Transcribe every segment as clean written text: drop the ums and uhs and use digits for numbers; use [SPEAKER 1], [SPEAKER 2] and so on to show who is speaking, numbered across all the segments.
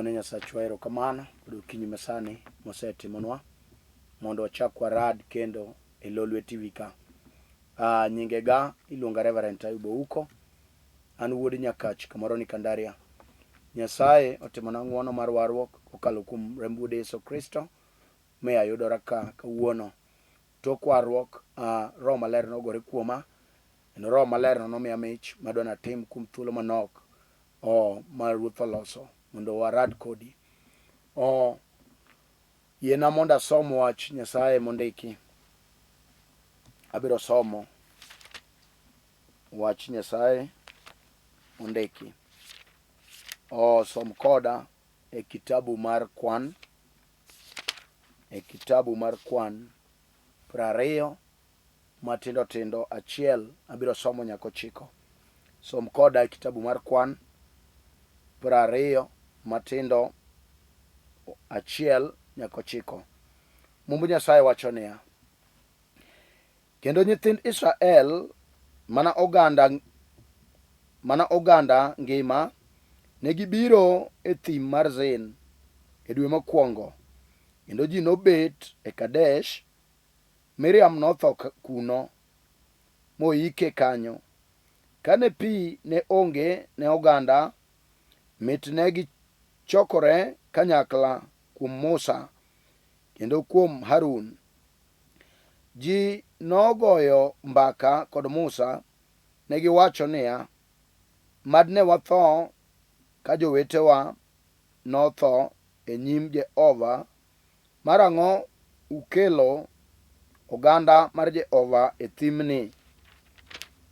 [SPEAKER 1] Wagoyo ne Nyasachwa erokamano kod okinyi masani mosetimonwa mondo wachak warad kendo e Lolwe TV ka. Nyingega iluonga Reverend Ayub Ouko. An wuod Nyakach kamoro ni Kandaria. Nyasaye otimona ng'wono mar warruok kokalo kuom remb wuode Yesu Kristo mi ayudora ka kawuono. Tok warruok, Roho Maler nogore kuoma kendo Roho Maler no nomiya mich madwa natim kuom thuolo manok o ma Ruoth oloso mondo warad kodi. O yiena mondo asom wach Nyasaye mondiki. Abiro somo wach Nyasaye mondiki. O som koda e kitabu mar kwan, e kitabu mar kwan 20 matindo tindo achiel abiro somo nyaka ochiko. Som koda e kitabu mar kwan 20 matindo achiel nyaka ochiko. Mumb Nyasaye wacho niya, Kendo nyithind Israel mana oganda ngima ne gibiro e thim mar Zin e dwe mokwongo, kendo ji nobet e Kadesh. Miriam notho kuno, moike kanyo. Kane pi ne onge ne oganda, mit ne gichokore kanyakla kuom Musa kendo kuom Harun. Ji nogoyo mbaka kod Musa, ne giwacho niya, Mad ne watho ka jowetewa notho e nyim Jehova. Marang'o ukelo oganda mar Jehova e thimni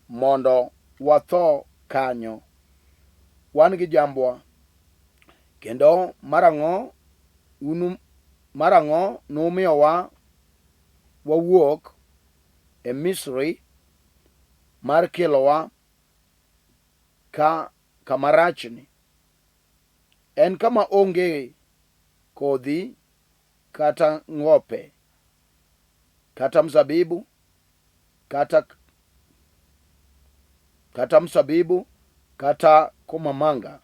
[SPEAKER 1] mondo watho kanyo, wan gi jambwa? Kendo marang'o numiyowa wawuok e Misri mar kelowa ka kama rachni? En kama onge kodhi kata ng'ope, kata mzabibu, kata mzabibu, kata komamanga,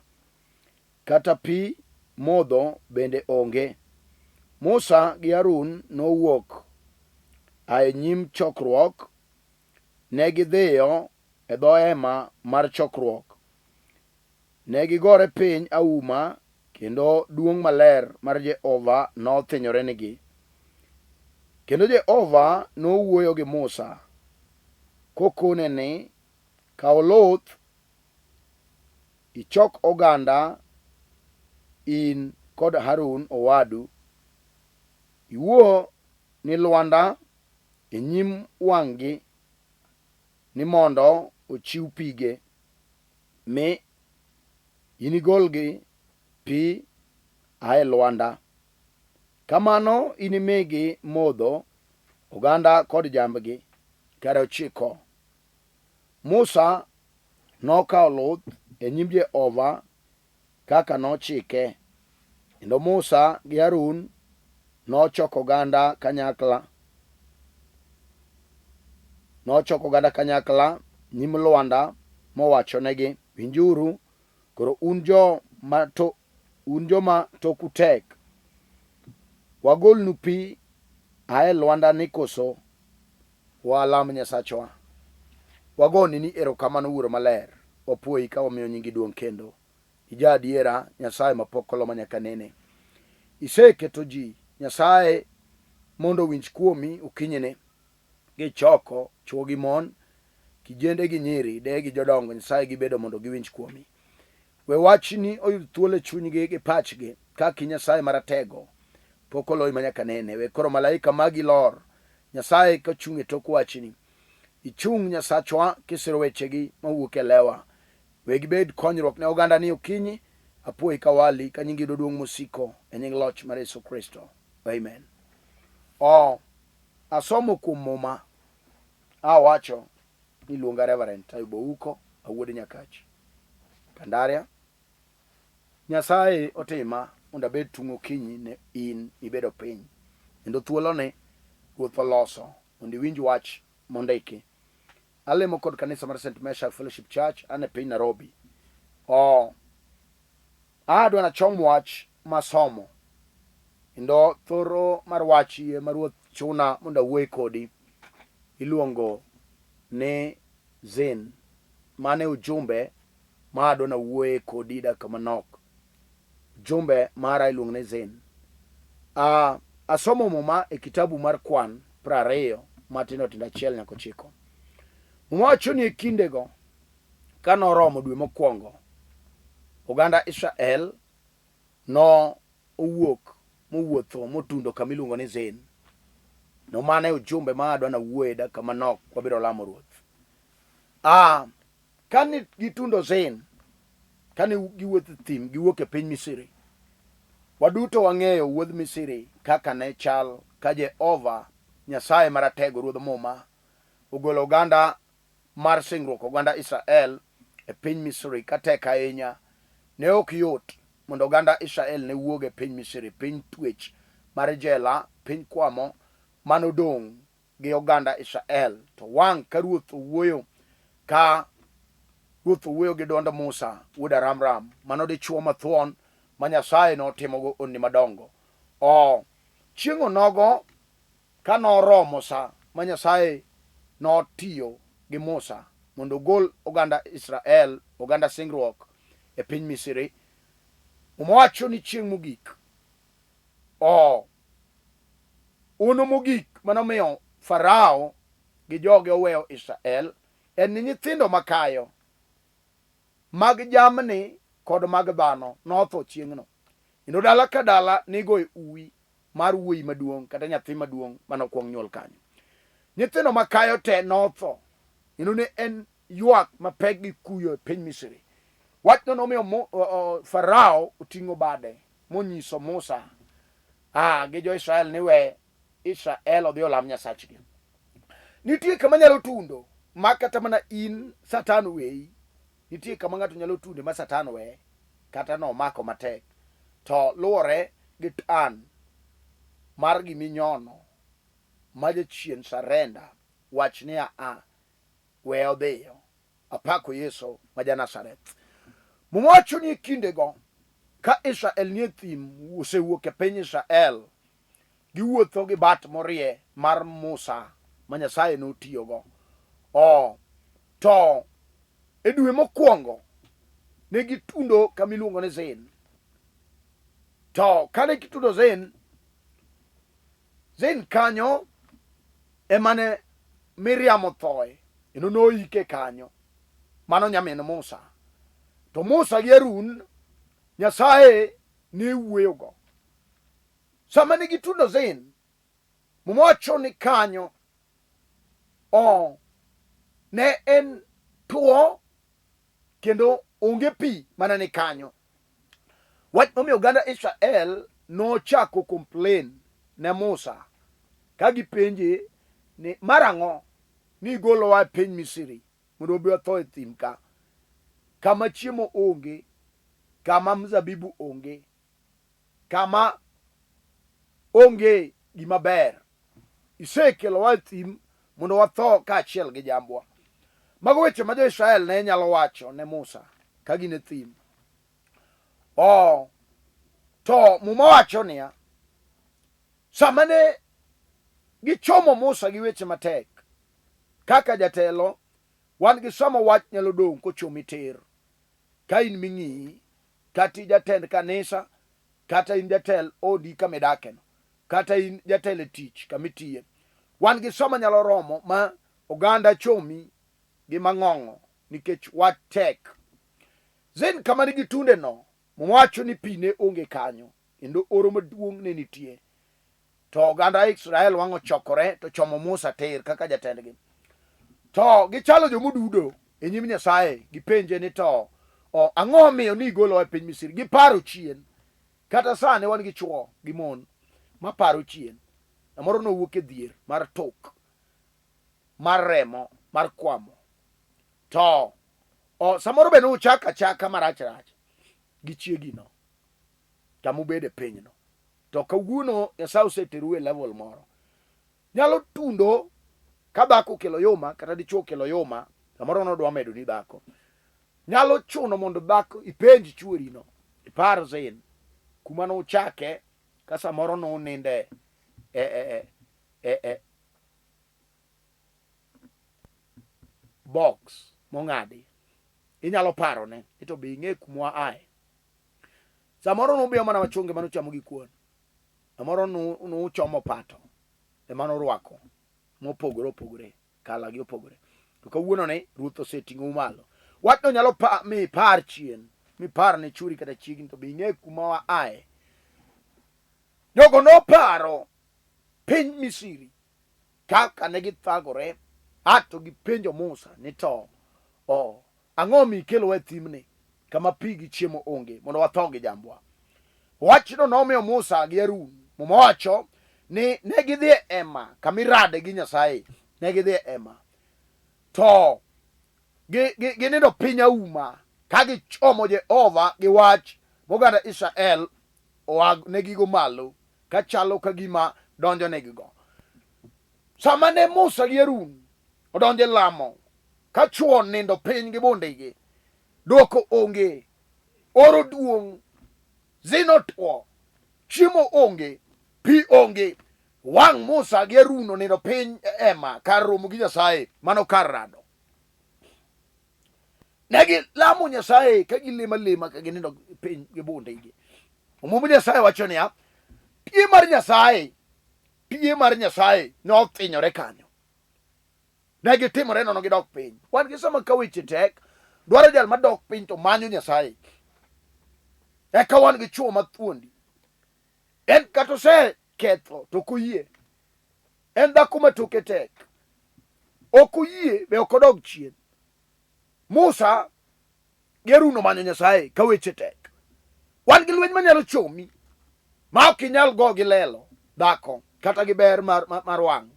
[SPEAKER 1] kata pi modho bende onge. Musa gi Harun nowuok a e nyim chokruok, ne gidhiyo e dho hema mar chokruok. Ne gigore piny auma kendo duong' maler mar Jehova nothinyorenigi. Kendo Jehova nowuoyo gi Musa kokone ni, Kaw luth ichok oganda in kod Harun owadu, iwuo ni lwanda e nyim wang'gi ni mondo ochiw pige, mi inigolgi pi a e lwanda. Kamano inimigi modho, oganda kod jambgi. Kare ochiko. Musa nokawo luth e nyim Jehova kaka nochike, kendo Musa gi Harun nochoko oganda kanyakla nochoko oganda kanyakla nyim lwanda mowachonegi, Winjuru, koro un joma toku tek, wagolnu pi a e lwandani koso? Walam Nyasachwa. Wagoni ni erokamano Wuoro Maler. Wapuoyi ka wamiyo nyingi duong' kendo. Ija adiera, Nyasaye ma pok olo manyaka nene. Iseketo ji, Nyasaye, mondo owinj kuomi okinyini. Gichoko chwo gi mon, kijende gi nyiri, deye gi jodongo, Nyasaye gibedo mondo giwinj kuomi. We wachni oyud thuolo e chunygi gi pachgi, kaka i Nyasaye Maratego pok oloyi manyaka nene. We koro malaika magi lor, Nyasaye kochung' e tok wachni. Ichung' Nyasachwa kisiro wechegi mawuok e lewa. We gibed konyruok ne ogandani okinyi. Apuoyi kawali ka nyingi yudo duong' mosiko e nying loch mar Yesu Kristo. Amen. O, asomo kuom Muma. Awacho ni luonga Reverend Ayub Ouko, awuod Nyakach. Kandaria. Nyasaye otima mondo abed tung' okinyi ne in ibedo piny. Kendo thuoloni Ruoth oloso mondo iwinj wach mondiki. Alemo kod kanisa mar St. Meshack Fellowship Church, an e piny Nairobi. O, adwa nachom wach masomo kendo thoro mar wach yie ma Ruoth chuna mondo awuoye kodi iluongo ni Zin. Mane ujumbe ma adwa nawuoye kodi dakika manok. Ujumbe mara iluongo ni Zin. Asomo muma e kitabu mar kwan 20 matindo tindo achiel nyaka ochiko. Muma wacho ni e kindego ka noromo dwe mokwongo, oganda Israel no owuok mowuotho motundo kama iluongo ni Zin. No mano e ujumbe ma adwa nawuoye dakika manok wabiro lamo Ruoth. Kane gitundo Zin, kane giwuotho e thim, giwuok e piny Misri, waduto wang'eyo wuodh Misri kaka ne chal ka Jehova Nyasaye Maratego Ruodh Muma ogolo oganda mar singruok oganda Israel e piny Misri ka tek ahinya. Ne ok yot mondo oganda Israel ne wuog e piny Misri, piny twech mar jela, piny kwamo manodong' gi oganda Israel. To wang' ka ruoth owuoyo ka ruoth owuoyo gi dwond Musa wuod Aramram, mano dichuo mathuon ma Nyasaye notimogo honni madongo. O chieng' onogo ka noromo sa ma Nyasaye notiyo gi Musa mondo ogol oganda Israel, oganda singruok e piny Misri, Muma wacho ni chieng' mogik, o uno mogik manomiyo Farao gi joge oweyo Israel en ni nyithindo makayo mag jamni kod mag dhano notho chieng'no. Kendo dala ka dala nigoye uwi mar wuoyi maduong' kata nyathi maduong' mane okwong nyuol kanyo. Nyithindo makayo te notho. Kendo ne en ywak mapek gi kuyo e piny Misri. Wachno nomiyo Farao oting'o bade monyiso Musa gi jo-Israel ni we Israel odhi olam Nyasachgi. Nitie kama nyalo tundo ma kata mana in Satan weyi. Nitie kama ng'ato nyalo tunde ma Satan we kata nomako matek. To luwore gi tan mar giminyono ma jachien surrender wach ni a we odhiyo. Apako Yesu ma ja-Nazareth. Muma wacho ni e kindego ka Israel nie thim osewuok e piny Israel, giwuotho gi bat morie mar Musa ma Nyasaye notiyogo. O, to e dwe mokwongo ne gitundo kama iluongo ni Zin. To kane gitundo Zin, Zin kanyo emane Miriam othoe kendo noike kanyo. Mano nyamin Musa. To Musa gi Harun Nyasaye ne wuoyogo. Sama ne gitundo Zin, Muma wacho ni kanyo o ne en tuo kendo onge pi mana ni kanyo. Wach momiyo oganda Israel nochako complain ne Musa ka gipenje ni marang'o ni igolowa e piny Misri mondo wabi watho e thim ka, kama chiemo onge, kama mzabibu onge, kama onge gima ber. Isekelowa e thim mondo watho kaachiel gi jambwa. Mago weche ma jo-Israel ne nyalo wacho ne Musa ka gin e thim. Oh, to Muma wacho niya, sama ne gichomo Musa gi weche matek, kaka jatelo, wan gi sama wach nyalo dong' kochomi tir. Ka in ming'iyi, kata in jatend kanisa, kata in jatel odi kama idakeno, kata in jatelo e tich kama itiye. Wan gi sama nyalo romo ma oganda chomi gi mang'ong'o nikech wach tek. Zin kama nigi tunde no, Muma wacho ni pi ne onge kanyo kendo oro maduong' ne nitie. To oganda Israel wang' ochokore to chomo Musa tir kaka jatendgi. To gichalo jomodudo e nyim Nyasaye, gipenje ni to o, ang'o omiyo ni igolowa e piny Misri? Giparo chien. Kata sani wan gi chwo gi mon maparo chien. Samoro nowuok e dhier mar tok, mar remo, mar kwamo. To o, samoro be nuchako achaka marach rach gi chiegino kama ubede pinyno. To kawuono Nyasaye oseterou e level moro. Nyalo tundo ka dhako okelo yuma kata dichuo okelo yuma, samoro nodwa medo ni dhako. Nyalo chuno mondo dhako ipenj chuorino, ipar Zin. Kuma nuchake ka samoro nuninde e, e, e, e, e box mong'adi. Inyalo parone ni to be ing'e kuma ae. Samoro nubiyo mana machunge mane uchamo gi kuon. Samoro nuchomo pato ema nurwako mopogore opogore, kala gi opogore. To kawuono ni Ruoth oseting'ou malo. Wachno nyalo pa, mi ipar chien, mipar ne churi kata chiegni to be ing'e kuma wa ae. Jogo noparo piny Misri kaka ne githagore, a to gipenjo Musa ni to o ang'o mi ikelowa e thimni kama pi gi chiemo onge mondo watho gi jambwa. Wachno nomiyo Musa gi Harun, Muma wacho ni ne gidhi e hema kama irade gi Nyasaye, ne gidhi e hema to ginindo piny auma ka gichomo Jehova gi wach moganda Israel oa negigo malo ka chalo ka gima donjo negigo. Sama ne Musa gi Harun odonjo e lamo ka chwo nindo piny gi bundegi, dwoko onge, oro duong', zino two, chiemo onge, pi onge. Wang' Musa gi Harun onindo piny e hema kar romo gi Nyasaye, mano kar rado. Ne gilamo Nyasaye ka gilemo alema ka ginindo piny gi bundegi. Mumb Nyasaye wacho niya, tie mar Nyasaye, tie mar Nyasaye nothinyore kanyo. Ne gitimore nono gidok piny. Wan gi sama ka weche tek, dwaro jal madok piny to manyo Nyasaye. Eka wan gi chwo mathuondi. En kata oseketho to ok oyie. En dhako ma toke tek. Ok oyie be ok odog chien. Musa gi Harun omanyo Nyasaye ka weche tek. Wan gi lweny manyalo chomi ma ok inyal go gi lelo dhako kata gi ber mar, mar, mar wang'.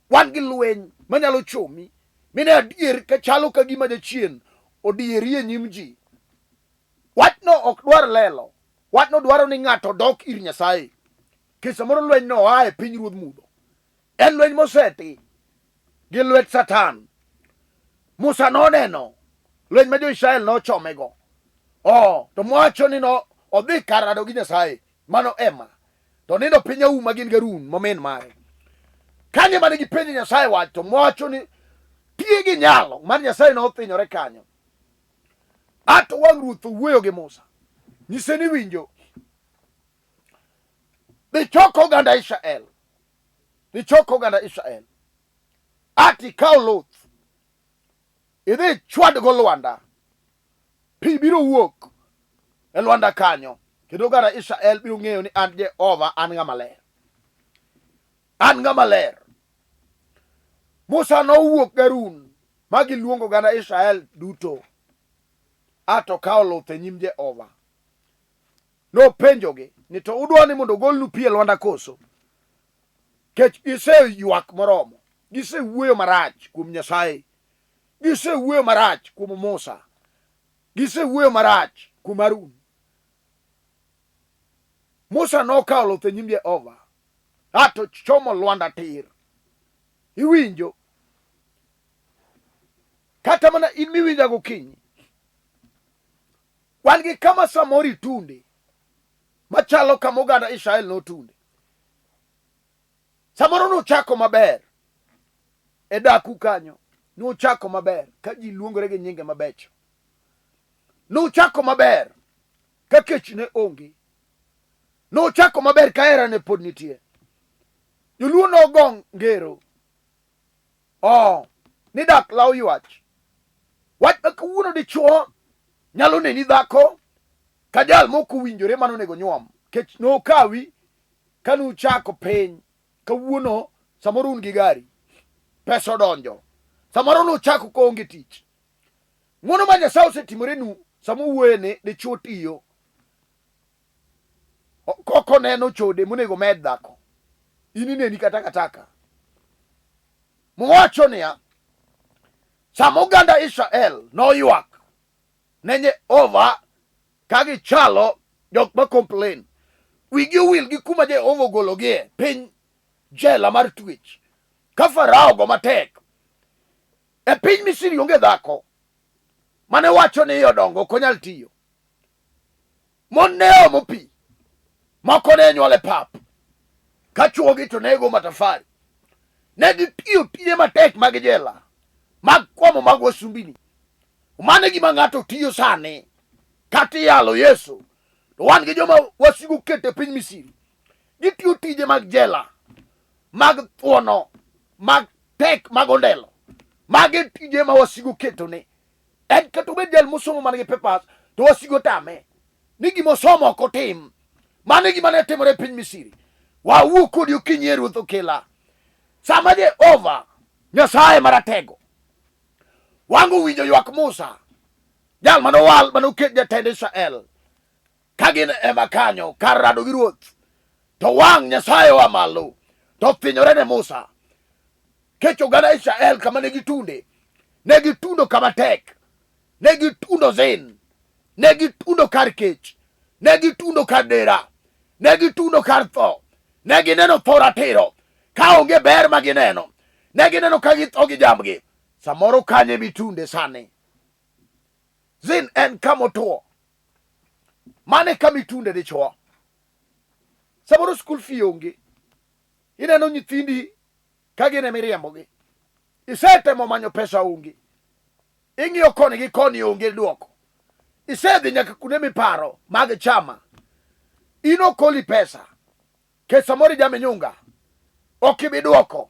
[SPEAKER 1] Wan gi lweny manyalo chomi mine adier ka chalo ka gima jachien odieri e nyim ji. Wachno ok dwar lelo. Wachno dwaro ni ng'ato dok ir Nyasaye. Nikech samoro lwenyno oa e piny ruodh mudho. En lweny moseti gi lwet Satan. Musa noneno lweny ma jo-Israel nochomego. Oh, to mwacho ni no odhi kar rado gi Nyasaye. Mano ema. To nindo piny auma gin Harun momin mare. Kanyo mane gipenjo Nyasaye wach to mwacho ni tie gi nyalo mar Nyasaye nothinyore kanyo. Ato wang' ruoth owuoyo gi Musa. Nyise ni winjo. Dhi chok oganda Israel. Dhi chok oganda Israel. Ati kaw luth. Idhi chwadgo lwanda. Pi biro wuok e lwanda kanyo. Kendo oganda Israel biro ng'eyo ni an Jehova an ng'ama ler. An ng'ama ler. Musa nowuok Harun ma giluongo oganda Israel duto. Ato kawo luth e nyim Jehova. Nopenjogi ni to udwa ni mondo ogolnu pi e lwanda koso? Kech giseywak moromo, gisewuoyo marach kuom Nyasaye, gisewuoyo marach kuom Musa, gisewuoyo marach kuom Harun. Musa nokawo luth e nyim Jehova, ato chomo lwanda tir. Iwinjo? Kata mana in miwinja gokinyi, wan gi kama samoro itunde machalo kama oganda Israel notunde. Samoro nuchako maber e daku kanyo, nuchako maber ka ji luongore gi nyinge mabecho, nuchako maber ka kech ne onge, nuchako maber ka hera ne pod nitie. Joluo nogo ngero Oh, ni dak law ywach. Wach ma kawuono dichuo nyalo neni dhako ka jal mok owinjore mano onego nyuom. Kech nokawi ka nuchako piny kawuono samoro un gi gari pesa odonjo samoro nuchako koonge tich. Ng'wono ma Nyasaye osetimorenu sama uwuoye ni dichuo tiyo kok oneno chode monego med dhako in ineni ka takataka mowacho niya sama oganda Israel noywak ne Jehova ka gichalo jok ma complain wigi owil gi kuma Jehova ogologie piny jela mar twech ka Farao go matek e piny Misri onge dhako mane wacho ni odongo ok onyal tiyo Mon ne omo pi. Moko ne nyuol e pap, ka chwogi to nego matafari. Ne gitiyo tije matek mag jela, mag kwamo mag wasumbini. Mano e gima ng'ato tiyo sani, kata iyalo Yesu. To wan gi joma wasigu keto e piny Misri. Gitiyo tije mag jela, mag thuono, mag tek mag ondelo. Magi tije ma wasigu ketone. En kata obed jal mosomo man gi papers, to wasigu otame. Ni gima osomo ok otim. Mano e gima ne timore e piny Misri. Wawuo kodi okinyi e Ruoth Okela. Sama Jehova Nyasaye Maratego wang' owinjo ywak Musa, jal mane owal mane oket jatend Israel, ka gin ema kanyo kar rado gi ruoth, to wang' Nyasaye oa malo to thinyore ne Musa. Kech oganda Israel kama ne gitunde, ne gitundo kama tek, ne gitundo Zin, ne gitundo kar kech, ne gitundo kar dera, ne gitundo kar tho, ne gineno tho ratiro, ka onge ber ma gineno, ne gineno ka githo gi jambgi. Samoro kanye mitunde sani. Zin en kama otuo. Mano e kama itunde dichuo. Samoro school fee onge. Ineno nyithindi ka gin ema iriembogi. Isetemo manyo pesa onge. Ing'iyo koni gi koni onge dwoko. Isedhi nyaka kuonde miparo mag chama. In ok oli pesa. Kech samoro ijaminyunga. Ok ibi dwoko.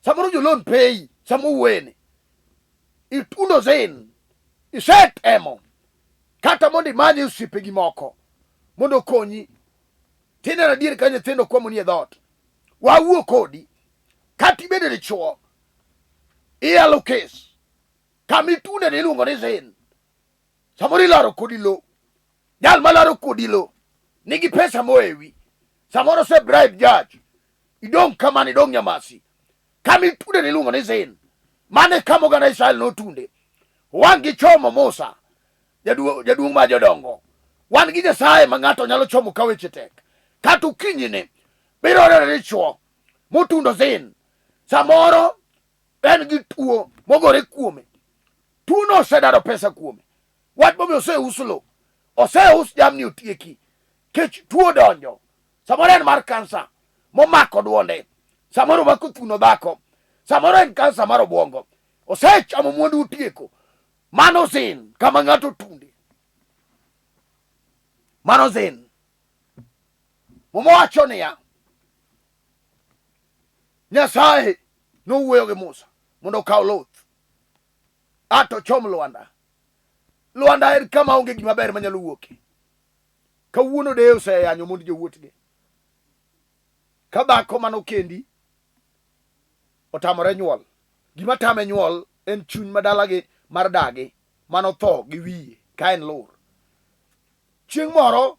[SPEAKER 1] Samoro jolon peyi sama owuoyeni. Itundo zin. Isetemo kata mondo imany osiepegi moko mondo okonyi. Tineno adier ka nyithindo kwamoni e dhoot. Wawuo kodi. Kata ibedo dichuo, iyalo kes. Kama itunde ni iluongo ni zin. Samoro ilaro kodi lo. Jal malaro kodi lo nigi pesa moewi. Samoro ose bribe judge. Idong' kamano, idong' Nyamasi. Kama itunde ni iluongo ni Zin. Mano e kama oganda Israel notunde. Wang' gi chomo Musa, jaduong' ma jodongo. Wan gi Nyasaye ma ng'ato nyalo chomo ka weche tek. Kata okinyini biro neno dichwo motundo Zin. Samoro en gi tuo mogore kuome. Tuono osedaro pesa kuome. Wach momiyo oseus lo, oseus jamni otieki. Kech tuo donjo. Samoro en mar kansa momako duonde. Samoro omako thuno dhako. Samoro en kansa mar obwongo. Osechamo mwandu otieko. Mano sin kama ng'ato tunde. Mano sin. Muma wacho niya, Nyasaye nowuoyo gi Musa mondo okaw luth ato chom lwanda. Lwanda en kama onge gima ber manyalo wuokie. Kawuono deye oseyanyo mond jowuotgi. Ka dhako mane okendi otamore nyuol, gima tame nyuol en chuny ma dalagi mar dagi mane otho gi wiye ka en lur. Chieng' moro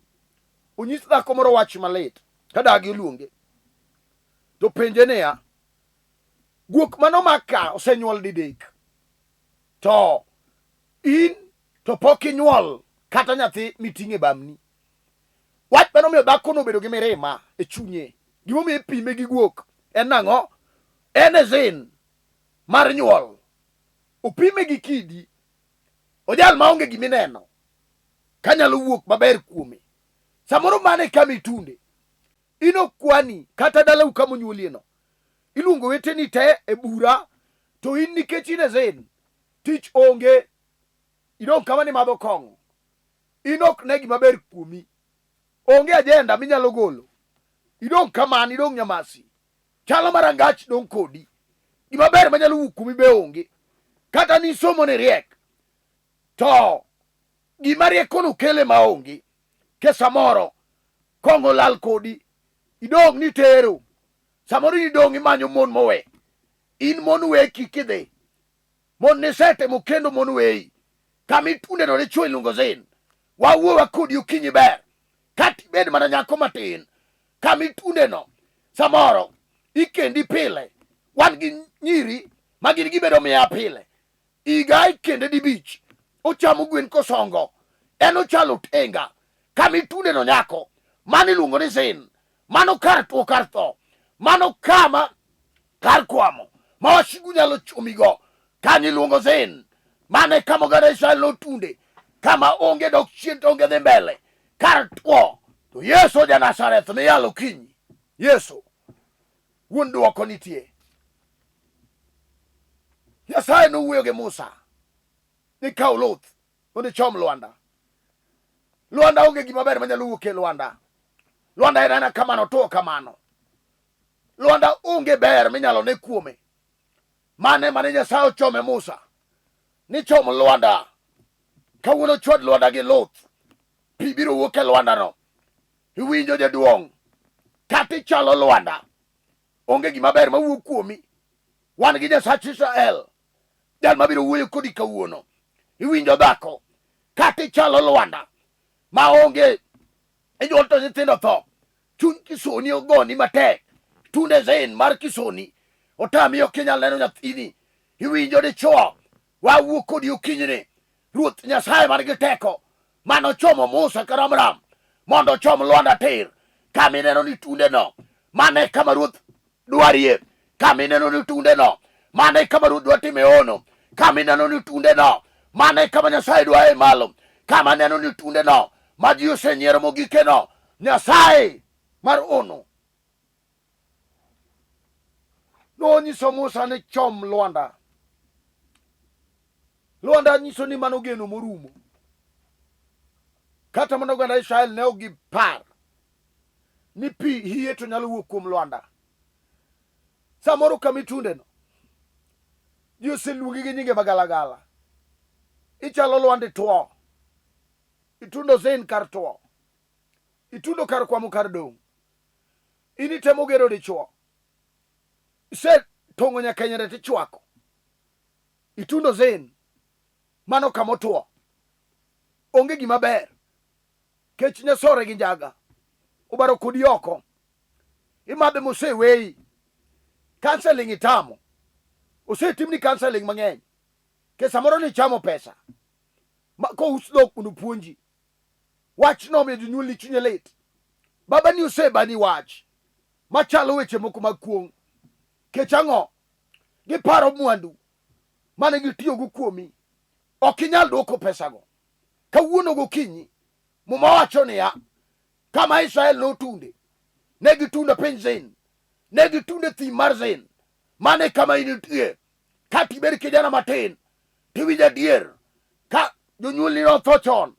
[SPEAKER 1] onyis dhako moro wach malit ka dagi oluonge to penje niya, guok mane omak ka osenyuol didek to in to pok inyuol kata nyathi miting'o e bamni. Wach mane omiyo dhakono obedo gi mirima e chunye, gimomiyo ipime gi guok en nang'o? En e zin mar nyuol. Opime gi kidi, ojal maonge gimineno kanyalo wuok maber kuome. Samoro mano e kama itunde. In ok kwani kata dalau kama onyuolieno. Iluongo weteni te e bura to in nikech in e zin, tich onge, idong' kama ni madho kong'o. In ok ne gima ber kuomi. Onge ajenda minyalo golo. Idong' kamano, idong' Nyamasi. Chalo mar angach dong' kodi. Gima ber manyalo wuok kuomi be onge. Kata nisomo ni riek, to gima riekono kele ma onge. Ke samoro kong'o lal kodi, idong' ni tero. Samoro in idong' imanyo mon mowe. In mon we kik idhi. Mon nisetemo kendo mon weyi. Kama itunde no dichwo iluongo Zin. Wawuowa kodi okinyi ber. Kata ibed mana nyako matin. Kama itunde no samoro ikendi pile. Wan gi nyiri ma gin gibedo miya pile. Higa ikende dibich. Ochamo gwen kosongo. En ochalo tenga. Kama itunde no nyako. Mano iluongo ni Zin. Mano kar tuo kar tho. Mano kama kar kwamo ma wasigu nyalo chomigo. Kanyo iluongo Zin. Mano e kama oganda Israel notunde. Kama onge dok chien to onge dhi mbele. Kar tuo. To Yesu ja Nazareth miyalo kinyi, Yesu wuon dwoko nitie. Nyasaye nowuoyo gi Musa ni kaw luth mondo ichom lwanda. Lwanda onge gima ber manyalo wuok e lwanda. Lwanda en aena kamano, tuo kamano. Lwanda onge ber minyalo ne kuome. Mane mane Nyasaye ochome Musa ni chom lwanda. Kawuono chwad lwanda gi luth, pi biro wuok e lwandano. Iwinjo jaduong', kata ichalo lwanda, onge gima ber mawuok kuomi. Wan gi Nyasach Israel, jal mabiro wuoyo kodi kawuono. Iwinjo dhako, kata ichalo lwanda ma onge inyuol to nyithindo tho, chuny kisoni ogoni matek, tunde zen mar kisoni otami ok inyal neno nyathini. Iwinjo dichuo, wawuo kodi okinyini. Ruoth Nyasaye man gi teko mane ochomo Musa karamram mondo ochom lwanda tir kama ineno ni tundeno mane kama Ruoth dwarie kama ineno ni tundeno mane kama Ruoth dwa time hono kama ineno ni tundeno mane kama Nyasaye dwaye malo kama neno ni tundeno ma ji osenyiero mogikeno Nyasaye mar ono Nonyiso Musa ni chom lwanda. Lwanda nyiso ni mano geno morumo. Kata mana oganda Israel ne ok gipar ni pi hie to nyalo wuok kuom lwanda. Samoro kama itundeno, ji oseluongi gi nyinge magalagala. Ichalo lwanda itwo. Itundo Zain kar two. Itundo kar kwamo kar dong'. In itemo gero dichuo. Ise tong'o nyaka nyere tichwako. Itundo Zain. Mano kama otwo. Onge gima ber. Kech nyasore gi njaga. Obaro kodi oko. Imadhe moseweyi. Counseling itamo. Osetimni counseling mang'eny. Ke samoro ni chamo pesa. Ma kous dhok mondo puonji. Wachno omiyo jonyuolni chunye lit. Babani osebani wach machalo weche moko mag kuong'. Kech ang'o? Giparo mwandu mane gitiyogo kuomi. Ok inyal dwoko pesago. Kawuono gokinyi, Muma wacho niya, kama Israel notunde, ne gitundo piny Zin, ne gitundo e thim mar Zin. Mano e kama in intie. Kata ibed kijana matin, tiwinjo adier ka jonyuolni notho chon,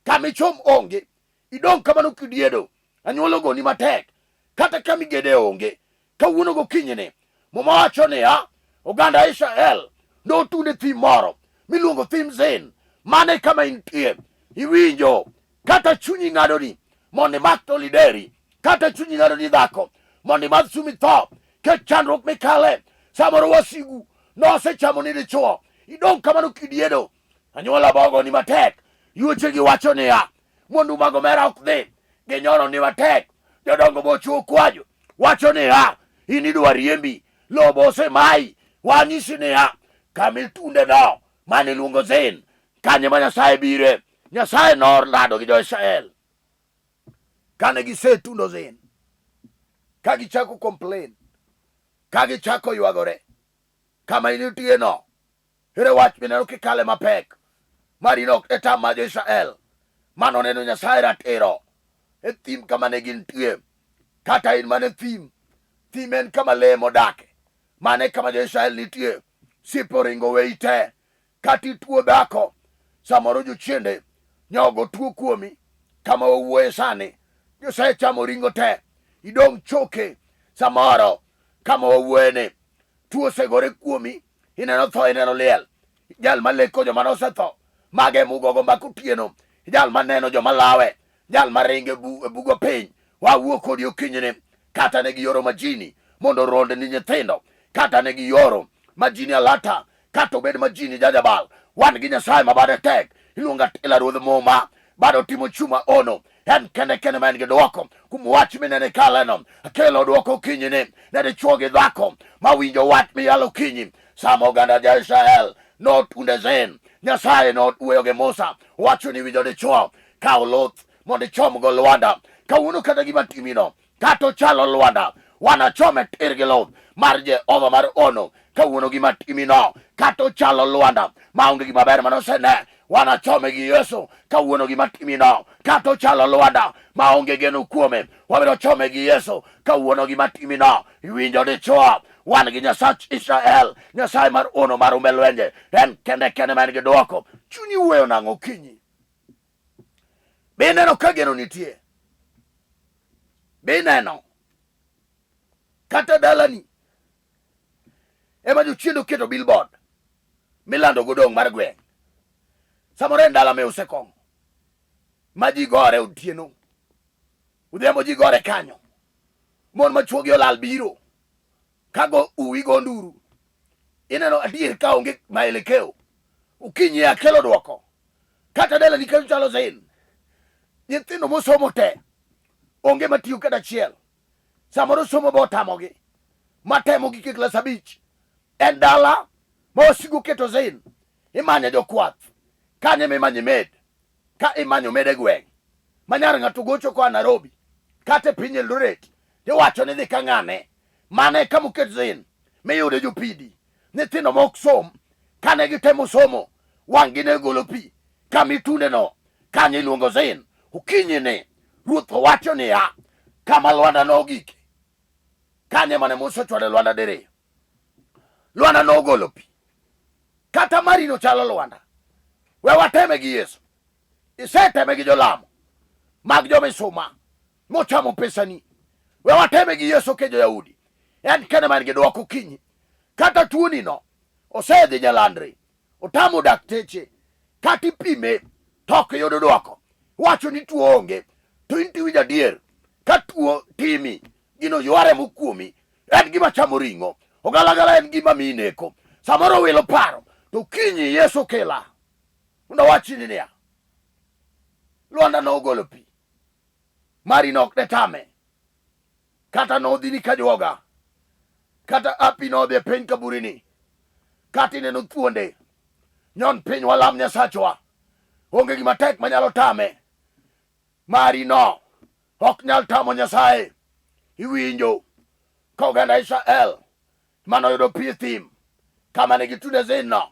[SPEAKER 1] kama ichom onge, idong' kamano kidiedo, anyuola ogoni matek, kata kama igede onge. Kawuono gokinyini, Muma wacho niya, oganda Israel notundo e thim moro miluongo thim Zin. Mano e kama intie. Iwinjo kata chunyi ng'adoni mondo imak to lideri, kata chunyi ng'adoni dhako mondo imadh sum itho, ket chandruok mikale. Samoro wasigu nosechamo ni dichuo, idong' kamano kidiedo. Anyuola bogoni matek, yuochegi wacho niya, mwandu mag omera ok dhi, ginyono ni matek. Jodongo bochiwo kwajo, wacho niya, in idwa riembi, lobo osemayi. Wanyisi niya, kama itunde no, mane iluongo Zin, kanye ma Nyasaye bire. Nyasaye nolado gi jo-Israel kane gisetundo Zin, ka gichako complain, ka gichako ywagore kama intie no. Ere wach mineno kikale mapek mari nok e tam mar jo-Israel mano neno Nyasaye ratiro e thim kama ne gintie. Kata in mana e thim, thim en kama lee modake. Mano e kama jo-Israel nitie. Siepe oringo weyi te. Kata ituo dhako, samoro jochiende nyogo tuo kuomi. Kama wawuoye sani, Nyasaye chamo ringo te. Idong' choke samoro kama wawuoye ni. Tuo osegore kuomi, ineno tho, ineno liel. Jal maleko joma nosetho, mage mugogo mbaka otieno. Jal maneno joma lawe, jal maringo e bugo piny. Wawuo kodi okinyini, kata ne giyoro majini mondo orond ni nyithindo, kata ne giyoro majini alata, kata obed majini jajabal. Wan gi Nyasaye ma bade tek, iluongo Atila ruodh muma, bado timo chuma ono, en kende kende ma en gi dwoko kuom wach minene kaleno. Akelo dwoko okinyini ne dichwo gi dhako mawinjo wach miyalo okinyi. Sama oganda ja-Israel notunde Zin, Nyasaye nowuoyo gi Musa, wacho ni winjo dichwo, kaw luth mondo ichomgo lwanda. Kawuono kata gima timino, kata ochalo lwanda, wanachome tir gi luth mar Jehova mar ono. Kawuono gima timino, kata ochalo lwanda maonge gima ber mane osene, Wanachome gi Yesu kawuono gima timino, kata ochalo lwanda maonge geno kuome, wabiro chome gi Yesu kawuono gima timino. Iwinjo dichwo, wan gi Nyasach Israel, Nyasaye mar ono mar umbe lwenje, en kende kende ma en gi dwoko. Chunyi wuoyo nang'o okinyi? Be ineno ka geno nitie? Be ineno kata dalani ema jochiende oketo billboard milando godong' mar gweng'? Samoro en dala miuse kong'o ma ji gore otieno, odhiambo ji gore kanyo, mon ma chuogi olal biro kago uwi go nduru. Ineno adier ka onge maelekeo, okinyi akelo dwoko. Kata dalani kanyo chalo zin, nyithindo mosomo te onge matiyo kata achiel. Samoro somo be otamogi, matemo gik e klas 5. En dala ma wasigu oketo zin, imanyo jokwath kanyo ema imanyo med, ka imanyo med e gweng' ma nyar ng'ato gocho koa Nairobi kata e piny Eldoret, iwacho ni dhi ka ng'ane, mano e kama oket zin miyude jopidi. Nyithindo ma ok som, kane gitemo somo wang'gi ne golo pi kama itundeno, kanyo iluongo zin. Okinyi ni ruoth owacho niya, kama lwanda nogike, kanyo mane Musa ochwado lwanda diriyo, lwanda nogolo pi. Kata marino chalo lwanda, we wateme gi Yesu. Iseteme gi jolamo mag jomisuma mochamo pesani, we wateme gi Yesu ke jo-Yahudi, en kende ma en gi dwoko okinyi. Kata tuoni no osedhi nyalandre, otamo dakteche, kata ipime to ok yudo dwoko, wacho ni tuo onge, to in tiwinjo adier ka tuo timi, gino yware mokuomi, en gima chamo ring'o, ogalagala en gima miyi neko. Samoro wilo paro, to kinyi Yesu kela mondo awachni niya, lwanda nogolo pi, mari nok ne tame, kata nodhini ka juoga, kata api nodhi e piny kaburini, kata ineno thuonde nyon piny, walam Nyasachwa, onge gima tek manyalo tame. Mari no ok nyal tamo Nyasaye. Iwinjo ka oganda Israel mane oyudo pi e thim kama ne gitunde Zin no,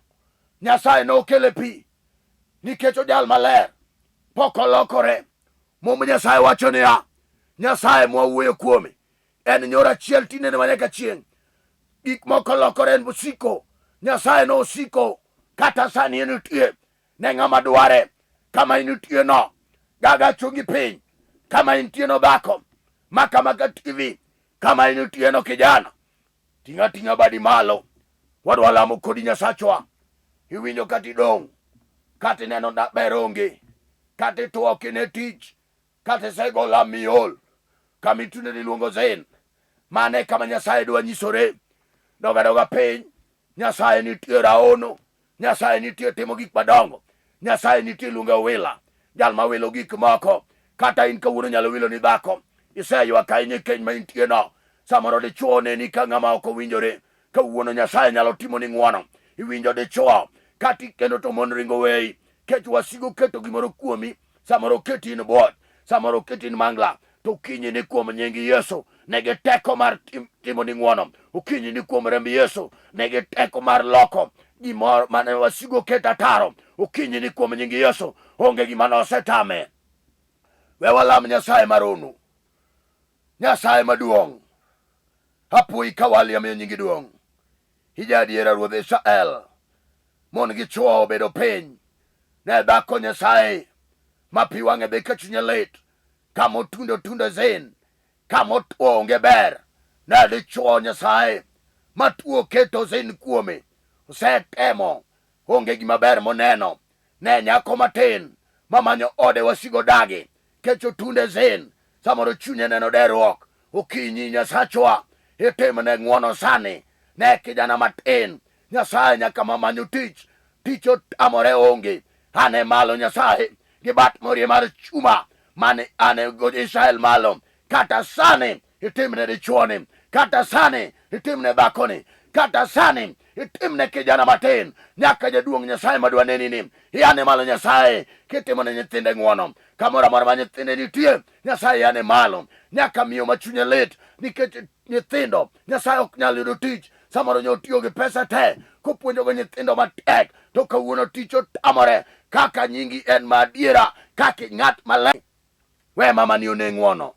[SPEAKER 1] Nyasaye nokele pi nikech ojal maler, pok olokore. Mumb Nyasaye wacho niya, Nyasaye mwawuoyo kuome en nyoro achiel tinende ma nyaka chieng'. Gik moko lokore, en osiko. Nyasaye nosiko kata sani en nitie ne ng'ama dware. Kama intie no, gaga chungi piny. Kama intie no dhako, maka maka TV. Kama intie no kijana, ting'a ting'a badi malo. Wadwa lamo kodi Nyasachwa. Iwinjo kata idong', kata ineno ber onge, kata ituo ok ine tich, kata isego lam miol, kama itunde iluongo Zen. Mano e kama Nyasaye dwa nyisore. Doga doga piny, Nyasaye nitie raono, Nyasaye nitie timo gik madongo, Nyasaye nitie luonge wila, jal ma wilo gik moko. Kata in kawuono nyalo wilo ni dhako, iseywak ahinya e keny ma intie no. Samoro dichuo oneni ka ng'ama ok owinjore, kawuono Nyasaye nyalo timo ni ng'wono. Iwinjo dichuo, kata ikendo to mon ringo weyi, kech wasigu keto gimoro kuomi, samoro oketi in buot, samoro oketi in mangla, to okinyi ni kuom nying Yesu nigi teko mar timo ni ng'wono. Okinyi ni kuom remb Yesu nigi teko mar loko gimoro mane wasigu oketo ataro. Okinyi ni kuom nying Yesu onge gima nosetame. We walam Nyasaye maronu, Nyasaye maduong'. Apuoyi kawali amiyo nyingi duong'. Ija adiera Ruodh Israel. Mon gi chwo obedo piny. Ne dhako Nyasaye ma pi wang'e dhi ka chunye lit, kama otundo tundo zin, kama otwo onge ber. Ne dichwo Nyasaye ma tuo keto zin kuome, osetemo onge gima ber moneno. Ne nyako matin mamanyo ode wasigo dagi, kech otunde zin, samoro chunye neno derruok. Okinyi Nyasachwa itimne ng'wono sani. Ne kijana matin Nyasaye nyaka mamanyo tich, tich otamore onge. Ane malo Nyasaye gi bat morie mar chuma mane ane go Israel malo. Kata sani itimne dichuoni, kata sani itimne dhakoni, kata sani itimne kijana matin nyaka jaduong' Nyasaye madwa neni ni iyane malo Nyasaye kitimo ne nyithinde ng'wono. Kamoro amora ma nyithinde nitie, Nyasaye yane malo nyaka miyo ma chunye lit nikech nyithindo Nyasaye ok nyal yudo tich. Samoro nyo tiyo gi pesa te kopuonjogo nyithindo matek, to kawuono tich otamore. Kaka nyingi en ma adiera, kaka ng'at maler. We mama ni one ng'wono.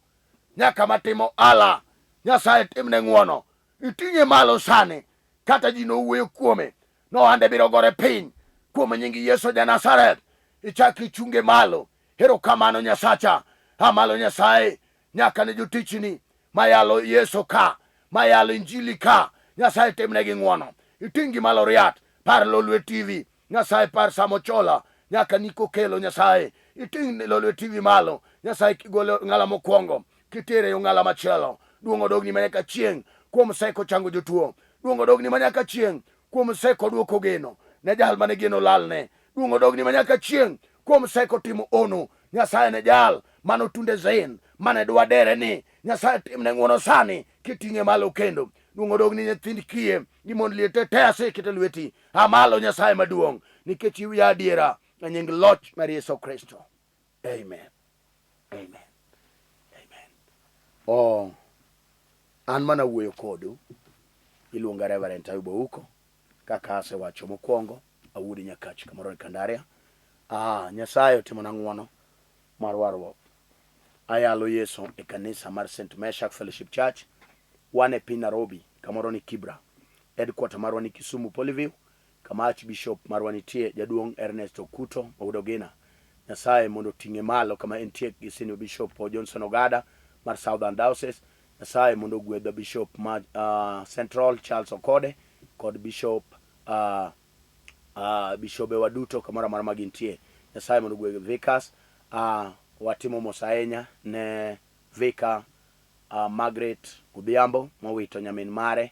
[SPEAKER 1] Nyaka matimo ala, Nyasaye timne ng'wono. Iting'e malo sani, kata ji nowuoyo kuome, nohande biro gore piny. Kuom nying Yesu ja Nazareth, ichak ichunge malo. Erokamano Nyasacha, a malo Nyasaye, nyaka ne jotichni mayalo Yesu ka, mayalo Injili ka, Nyasaye timnegi ng'wono. Iting'gi malo riat, par Lolwe TV, Nyasaye par Samo Chola, nyaka Niko Kelo Nyasaye. Iting' Lolwe TV malo, Nyasaye kigolo ng'ala mokwongo, kitere yo ng'ala machielo. Duong' odogni manyaka chieng' kuom seko chango jotuo. Duong' odogni manyaka chieng' kuom seko duoko geno ne jal mane geno lalne. Duong' odogni manyaka chieng' kuom seko timo ono. Nyasaye ne jal mane otunde Zain mane dwa dere ni Nyasaye timne ng'wono sani kiting'e malo kendo. Duong' odogni nyithind kiye gi mond liete te asekete lweti. A malo Nyasaye maduong' nikech iwiya adiera e nying loch mar Yesu Kristo. Amen. Amen. Amen. Oh, an mana wuoyo kodu iluonga Reverend Ayub Ouko kaka asewacho mokwongo awuod Nyakach kamoro e Kandaria. Ah, Nyasaye otimona ng'wono mar warruok. Ayalo Yesu e kanisa mar St. Meshak Fellowship Church. Wan e piny Nairobi, kamoro ni Kibra. Headquarter marwa ni Kisumu Polyview, kama Archbishop marwa nitie, Jaduong' Ernest Okuto Wuod Ogina. Nyasaye mondo oting'e malo kama entie gi Senior Bishop Johnson Ogada mar Southern Diocese. Nyasaye mondo ogwedh Bishop ma Central Charles Okode kod Bishop bishobe wa duto kamoro amora ma gintie. Nyasaye mondo ogwedh vicars. Watimo mos ahinya ne Vicar Margaret Odhiambo mowito nyamin mare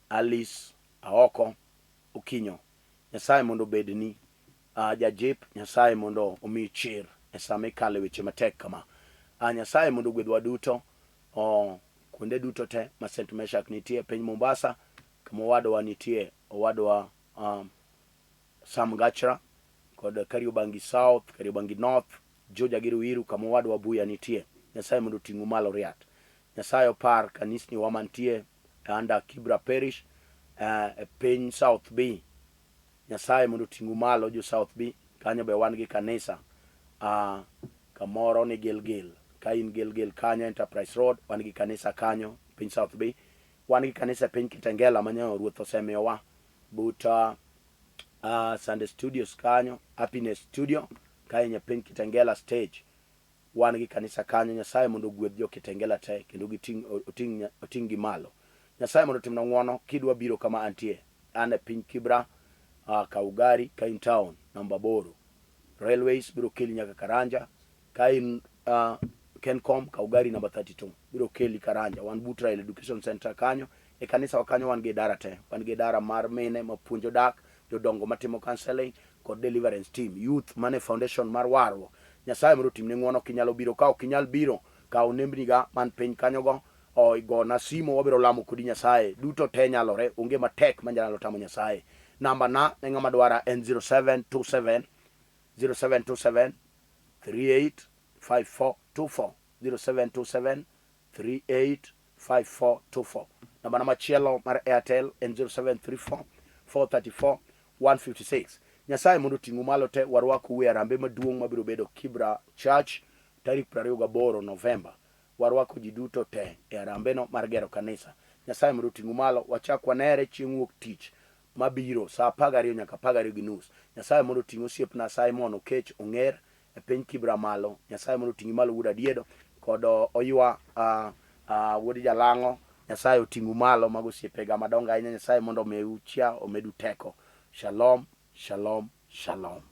[SPEAKER 1] Alice Aoko Okinyo. Nyasaye mondo obedni jajip, Nyasaye mondo omiyi chir e sama ikalo e weche matek kama. Nyasaye mondo ogwedhwa duto kuonde duto te ma St. Meshak nitie e piny Mombasa, kama owadwa nitie, owadwa Sam Gachra kod Kariobangi South, Kariobangi North, Juja gi Ruiru kama owadwa Buya nitie. Nyasaye mondo oting'u malo riat. Nyasaye opar kanisni wa mantie under Kibra Parish e piny South B. Nyasaye mondo oting'u malo jo South B. Kanyo be wan gi kanisa kamoro ni Gilgil. Ka in Gilgil kanyo Enterprise Road wan gi kanisa kanyo piny South B. Wan gi kanisa e piny Kitengela ma nyo Ruoth osemiyowa but Sunday Studios kanyo, Happiness Studio ka in e piny Kitengela stage. Wan gi kanisa kanyo. Nyasaye mondo ogwedh jo Kitengela te kendo giting' oting' oting' gi malo. Nyasaye mondo otimna ng'wono kidwa biro kama antie. An e piny Kibra, kaw gari ka in town namba 8. Railways biro keli nyaka Karanja. Ka in Kencom kaw gari namba 32 biro keli Karanja. Wan but Rail Education Center kanyo. E kanisa wa kanyo wan gi idara te. Wan gi idara mar mine mapuonjo dak, jodongo matimo counseling kod deliverance team, youth mane foundation mar warruok. Nyasaye mondo otimni ng'wono kinyalo biro. Ka ok inyal biro, kaw nembni ga man piny kanyo go, o igona simo wabiro lamo kodi Nyasaye. Duto te nyalore, onge matek manyalo tamo Nyasaye. Namba na ne ng'ama dwara en 0727 0727 385424 0727 385424. Namba na machielo mar Airtel en 0734 434 156. Nyasaye mondo oting'u malo te warwakou e arambe maduong' mabiro bedo Kibra Church tarik 28 Novemba. Warwako ji duto te e arambeno mar gero kanisa. Nyasaye mondo oting'u malo. Wachak wanere chieng' wuok tich mabiro saa 12 nyaka 12:30. Nyasaye mondo oting' osiepna Simon Okech Ong'er e piny Kibra malo. Nyasaye mondo oting'i malo wuod Adiedo kod Oywa wuod Jalang'o. Nyasaye oting'u malo mago osiepega madongo ahinya. Nyasaye mondo omiu chia omedu teko. Shalom, shalom, shalom.